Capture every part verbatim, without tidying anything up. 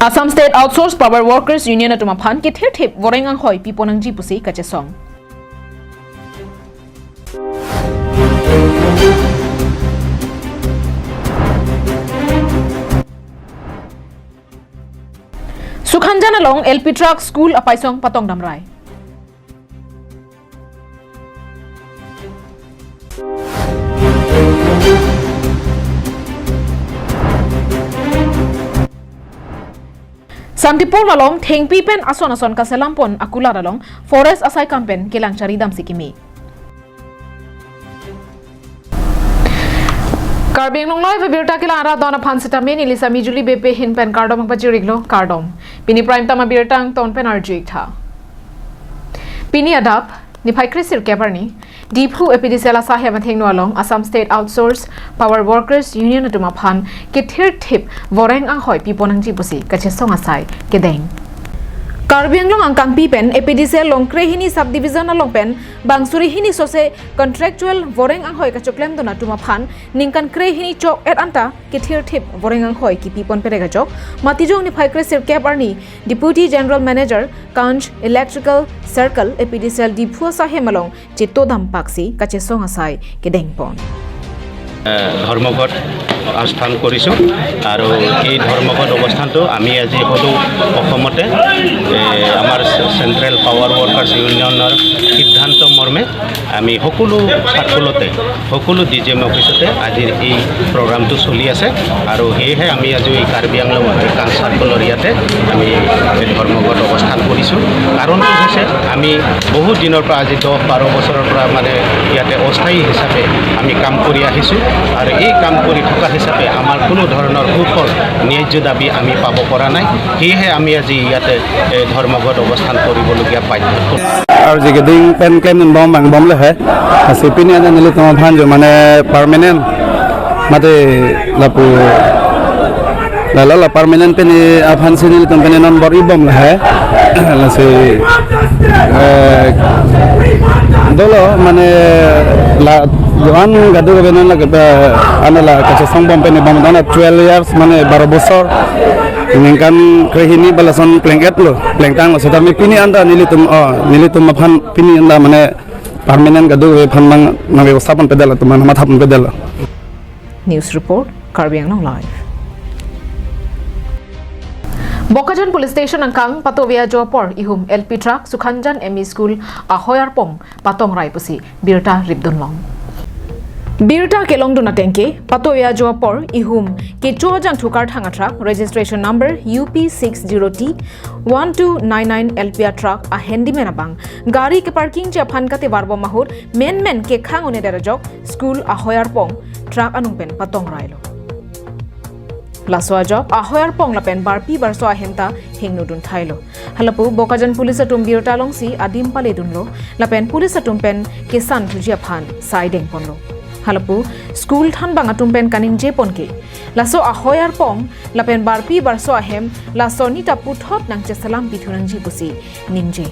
Assam State Outsourced Power Workers Union atum aphan kethirthip voreng anghoi piponangji pusi kachesong. Sukhanjan along L P truck school apaisong patong damrai. Santipur along thengpi pen ason ason kaselampon akulat along forest asai kam pen kelang charidam si kimi. Karbi Anglong Live abirta kelang arat don aphan sitame neli Sami Juli Beypi ahin pen kardom pajirlo, kardom. Pini prime time abirta angton pen arju-ik tha. Pini adap, niphai kre sirkep arni, Diphu A P D C L asai hem athengno along Assam State Outsourced Power Workers Union atum aphan kethirthip voreng anghoi piponangji pusi kachesong asai kedeng. Karbi Anglong angkangpi pen A P D C L along krehini subdivision along pen bang suri hini sose contractual voreng anghoi kachoklemdun atum aphan ningkan krehini chok-et anta kethirthip voreng anghoi kipipon perek ajok, matijong niphai kre sirkep arni Deputy General Manager, Kanch Electrical Circle, A P D C L Diphu asai hem along chetodam paksi kachesong asai kedengpon. এ, ধৰ্মঘট আস্থান কৰিছোঁ আৰু এই ধৰ্মঘট অৱস্থানটো আমি আজি সদৌ অসমতে, এ, আমাৰ চে-, চেণ্ট্ৰেল পাৱাৰ ৱৰ্কাৰ্ছ ইউনিয়নৰ সিদ্ধান্ত মৰ্মে আমি সকলো চাৰ্কলতে, সকলো ডি জি এম অফিচতে আজিৰ এই প্ৰগ্ৰামটো চলি আছে আৰু সেয়েহে আমি আজি এই কাৰ্বি আংলঙৰ এই কাঞ্চ চাৰ্কলৰ ইয়াতে আমি এই ধৰ্মঘট অৱস্থান কৰিছোঁ। কাৰণটো হৈছে আমি বহুত দিনৰ পৰা, আজি দহ বাৰ বছৰৰ পৰা মানে ইয়াতে অস্থায়ী হিচাপে আমি কাম কৰি আহিছোঁ আৰু এই কাম কৰি থকা হিচাপে আমাৰ কোনো ধৰণৰ সুফল, ন্যায্য দাবী আমি পাব পৰা নাই। সেয়েহে আমি আজি ইয়াতে, এ, ধৰ্মঘট অৱস্থান কৰিবলগীয়া বাধ্য হ'ল। Arje keding pen klemdunbom vangbom le he. Lasi pini anta nelitum aphan jo mane permanent mate lapu la la la permanent pini aphan si nelitum pini non bor-ibom le he. Lasi, eh, dolo mane la jo-an kadokave non la ke, eh, anta la kachesongbom pini bom dana twelve years mane baro bosor ningkan krehini ba lason pleng-etlo, plengtanglo. Setame pini anta nelitum, oh, nelitum aphan pini anta mane permanent kadokave aphan bang nang bebosta ponpedetlo, atum aphan matha ponpedetlo. News report, Karbi Anglong Live. Bokajan Police Station angkang pato-ve ajo apor ihum L P truck Sukhanjan M E School ahoi arpong patongrai pusi birta ripdunlong. Birta kelongdun atengke, pato-ve ajo apor ihum kecho ajangthu karthang a-truck, registration number U P six zero T one two nine nine L P a-truck a-handyman abang gari keparkingji aphan katevarbom ahut menmen kekhang un-edet ajok school ahoi arpong truck anung pen patongrailo. Laso ajok ahoi arpong lapen barpi barso ahem ta hingnodun thailo. Halapu Bokajan Police atum birta longsi adim paledunlo lapen police atum pen kesanthuji aphan sai dengponlo. Halapu school thanbang atum pen kaningjepon ke, laso ahoi arpong lapen barpi barso ahem laso nita puthot nangcheselam pithunangji pusi ningje.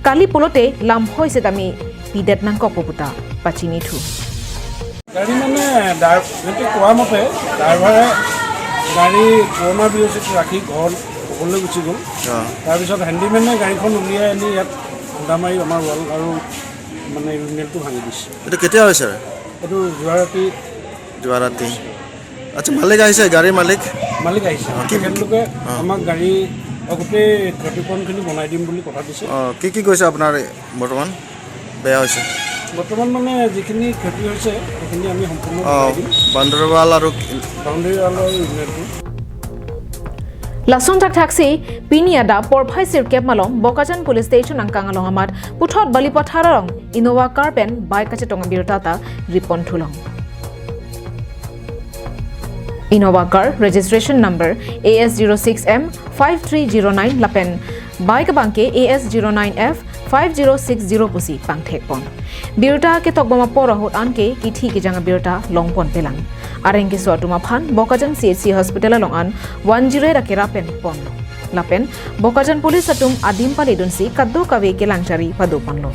Kali pulote lamhoi setame pidet nangkokpo puta pachinithu. গাড়ী মানে ড্ৰাইভ-, সিহঁতে কোৱা মতে ড্ৰাইভাৰে গাড়ী পুৰণা বি অ' চিত ৰাখি ঘৰ ঘৰলৈ গুচি গ'ল। অ। তাৰপিছত হেণ্ডিমেনে গাড়ীখন উলিয়াই আনি ইয়াত খুন্দা মাৰি আমাৰ ৱাল আৰু মানে ইউৰিনেলটো ভাঙি দিছে। এইটো কেতিয়া হৈছে? এইটো যোৱা ৰাতি। যোৱা ৰাতি। আচ্ছা, মালিক আহিছে, গাড়ীৰ মালিক? মালিক আহিছে। অ, কি, তেখেতলোকে অ। আমাক গাড়ী, অ, গোটেই ক্ষতিপূৰণখিনি বনাই দিম বুলি কথা দিছে। অ, কি কি গৈছে আপোনাৰ বৰ্তমান? বেয়া হৈছে। বৰ্তমান মানে যিখিনি ক্ষতি হৈছে, সেইখিনি আমি সম্পূৰ্ণ অ, ঘূৰাই দিম। বাউণ্ডেৰী ৱাল আৰু বাউণ্ডেৰী ৱালৰ ইউনিটটো। Lason thakthaksi pini adap porphai sirkep malom Bokajan Police Station angkang along amat puthot Balipathar along Innova car pen bike kachetong abirta ta riponthulong. Innova car registration number A S zero six M five three zero nine lapen bike abangke A S zero nine F five zero six zero pusi pangthekpon. Birta ketokbom apor ahut anke kithi kejang abirta longponpelang. Areng keso atum aphan Bokajan C H C hospital along an one zero eight akera pen ponlo. Lapen Bokajan police atum adim paledunsi kadokave kelangchari padoponlo.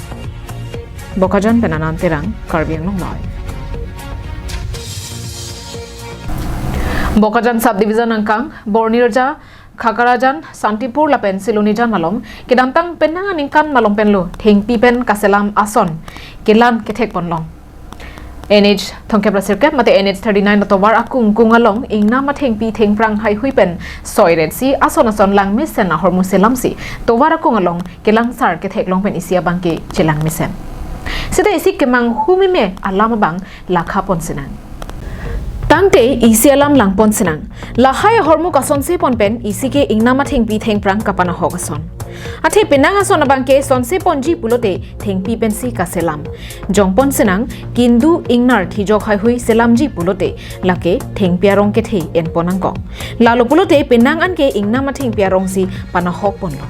Bokajan pen Anand Terang, Karbi Anglong Live. Bokajan subdivision angkang Bornirja Khakharajan, Santipur lapen Silonijan malom kedamtang penang aningkan malom penlo thengpi pen kaselam ason kelang kethek ponlong. N H thomkep ra sirkep mate N H thirty-nine atovar akung kung along ingnam athengpi thengphrang haihui pen soiret si ason ason langmesen ahormu selamsi tovar akung along kelangsar ketheklong pen isi abangke chelangmesen. Seta isi kemanghu meme alam abang lakha pon sinang. Tangte isi alam lang pon sinang. Lahai ahormu kasonse pon pen isi ke ingnam athengpi thengphrang kapanahok ason. Athe penang ason abangke sonse ponji pulote thengpi pensi kaselam. Jong pon sinang, kindu ingnar thijok haihui selamji pulote lake thengpi arong kethe en pon nangkok. Lalo pulote penang anke ingnam athengpi arongsi panahok ponlo.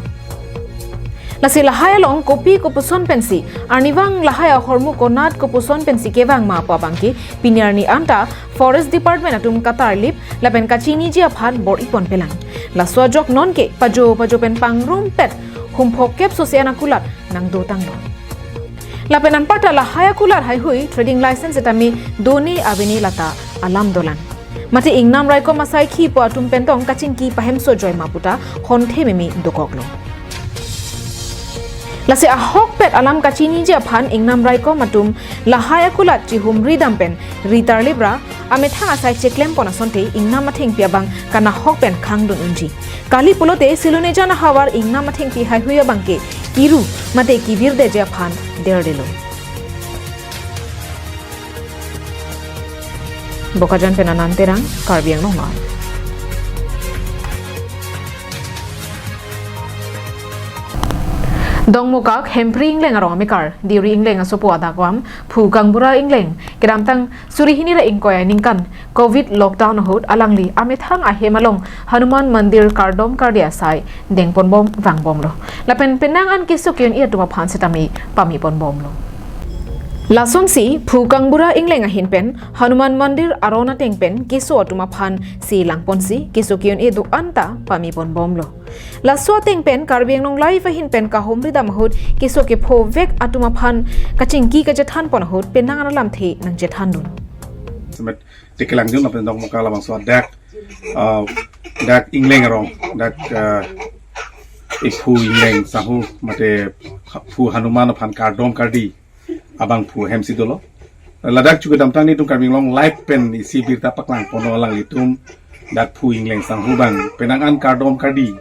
Lasi lahai along kopi kopuson pensi, arnivang lahai ahormu konat kopuson pensi kevang ma pu abangke pini arni anta Forest Department atum katarlip lapen kachiniji aphan bor-i pon pelang. Laso ajok nonke pajo pajo pen pangrumpet humphokep sose an akulat nangdotanglo. Lapen anparta lahai akulat haihui trading license setame done aveni lata alam dolang. Mate ingnam raikom asai khipo atum pentong kachingki pahemso joi ma puta honthe meme dokoklo. Lasi ahokpet alam kachiniji aphan ingnam raikom atum lahai akulat chihumri dam pen ritarlip ra amethang asai cheklem pon asonte ingnam athengpi abang kanahok pen khangdun unji. Kali pulote Silonijan ahavar ingnam athengpi haihui abangke kiru mate kivirdeji aphan derdelo. Bokajan pen Anand Terang, Karbi Anglong Live. Dongmukak Hempri Ingleng arong amekar Deuri Ingleng asopo adakvam Phu Kangbura Ingleng kedamtang suri hini ra ingkoi aningkan Covid lockdown ahut alangli amethang ahem along Hanuman Mandir kardom kardi asai dengponbom vangbomlo. Lapen penang an keso ke-un-e atum aphan setame pame ponbomlo. Lasonsi Phu Kangbura Ingleng ahin pen Hanuman Mandir aron ateng pen keso atum aphan si langponsi keso ke-un-e do-an ta pame ponbomlo. Laso ateng pen Karbi Anglong Live ahin pen kahumri dam ahut keso kephovek atum aphan kachingki kachethan pon ahut penang an alamthe nangchethandun. Semet chekelangdun lapen Dongmukak labangso adak, ah, dak Ingleng arong, dak, ah, iphu Ingleng sanghu mate Phu Hanuman aphan kardom kardi abangphu ahemsi dolo. Ladak chu kedamtang nelitum Karbi Anglong Live pen isi birta paklang ponlo alanglitum dak Phu Ingleng sanghu abang penang an kardom kardi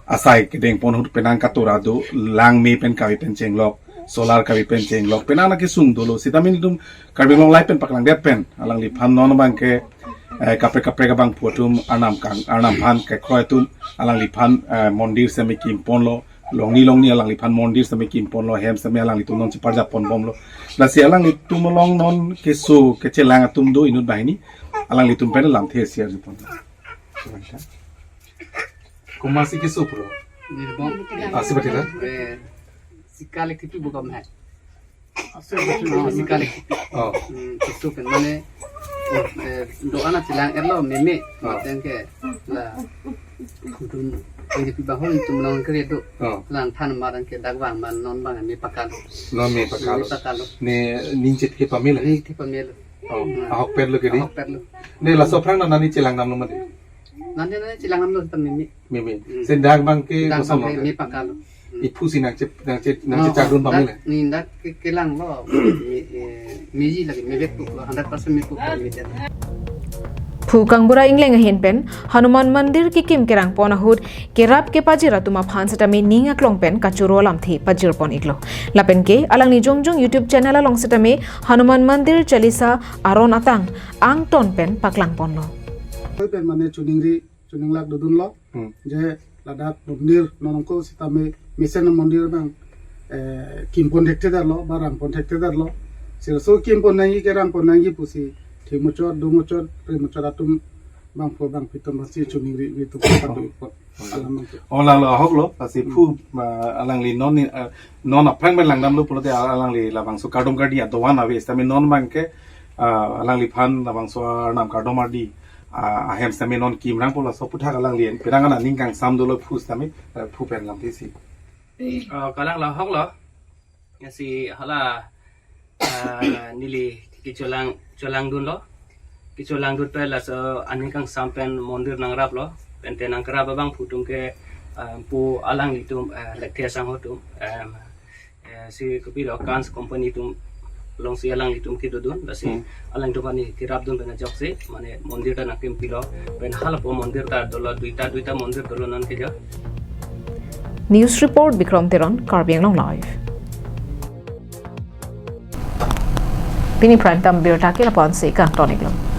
asai kedengpon ahut penang katura do langme pen kave pen chenglok solar kave pen chenglok penang na kesung dolo setame nelitum Karbi Anglong Live pen paklangdet pen alangliphan non abangke, eh, kaprek kaprek abangphu atum arnam kang arnam aphan kekroi atum alangliphan, eh, mondir seme kimponlo. Longni longni alangliphan mondir seme kimponlo, hem seme alanglitum non cheparjap ponbomlo. Lasi alanglitum along non keso kechelang atum do inut banghini alanglitum pen lamthe share jupon. Komatsi keso puro? Nirbom. Asi batila? Eh, sikalik tipi bukam hai. Asi batila. Oh, sikalik tipi. Oh. Hmm, keso pen mane, oh, eh, do-an chelang erlo meme. Oh. Yang ke la kudun yang di pibahon itu menang kere do. Oh. Lang than marang ke dagwang man non bang me pakal. Non me pakal. Me pakal. Ne ning chethe pamela? Ning chethe pamela. Oh, hmm. Ahokpetlo kedi? Ahokpetlo. Ne laso aphrang na nani chelang damlo mati? Nani nani chelang damlo tam meme. Meme. Hmm. Sendang bangke dak kosong bangke lo? Me pakal. Hmm. Iphu si nangche nangche nangche chakdun pamela? Dak ni dak ke kelanglo. Me, eh, meji lagi mebek puklo, hundred percent me puklo me dak. Phu Kangbura Ingleng ahin pen Hanuman Mandir kekim kerang pon ahut kerap kepajir atum aphan setame ning aklong pen kachoro alamthe pajir pon iklo. Lapen ke alangli jongjong YouTube channel along setame Hanuman Mandir Chalisa aron atang angton pen paklang ponlo. Koi pen mane choningri choninglak dodunlo. Hmm. Je ladak mondir nonongko setame mesen mondir bang, eh, kimpon thekthedetlo, ba rangpon thekthedetlo. Sirso kimpon nangji ke rangpon nangji pusi, thimochot, domochot, rimochot atum bangpho bangphi atum basi choningri ri atum patu ipot. Alam bangke. Oh, lalo ahoklo, pasi phu, ah, alangli non ni, ah, non aphrang pen langdamlo pulote alangli labangso kardom kardi adovan ave, setame non bangke, ah, alangliphan labangso arnam kardom kardi, ah, ahem setame non kimrang pulo laso aputhak alangli penang an aning kangsam dolo phu setame, ah, phu pen lamthe si. Ah, kalang la ahoklo. Lasi hala, ah, neli kecholang, cholangdunlo. Kecholangdun pen laso aning kangsam pen mondir nangraplo. Pen te nangkerap abangphu atum ke, em, po alanglitum, eh, Lekthe asangho atum, em, eh, si kopilo Kans company atum alongsi alanglitum kedodun, lasi Hmm. alangtum aphan kerapdun pen ajoksi, mane mondir ta nangkempilo, pen halapu mondir ta dolo, duita, duita mondir dolo non ke jo. News report, Bikram Teron, Karbi Anglong Live. Pini Prime Time birta ke lapu-ansi kangton-iklo.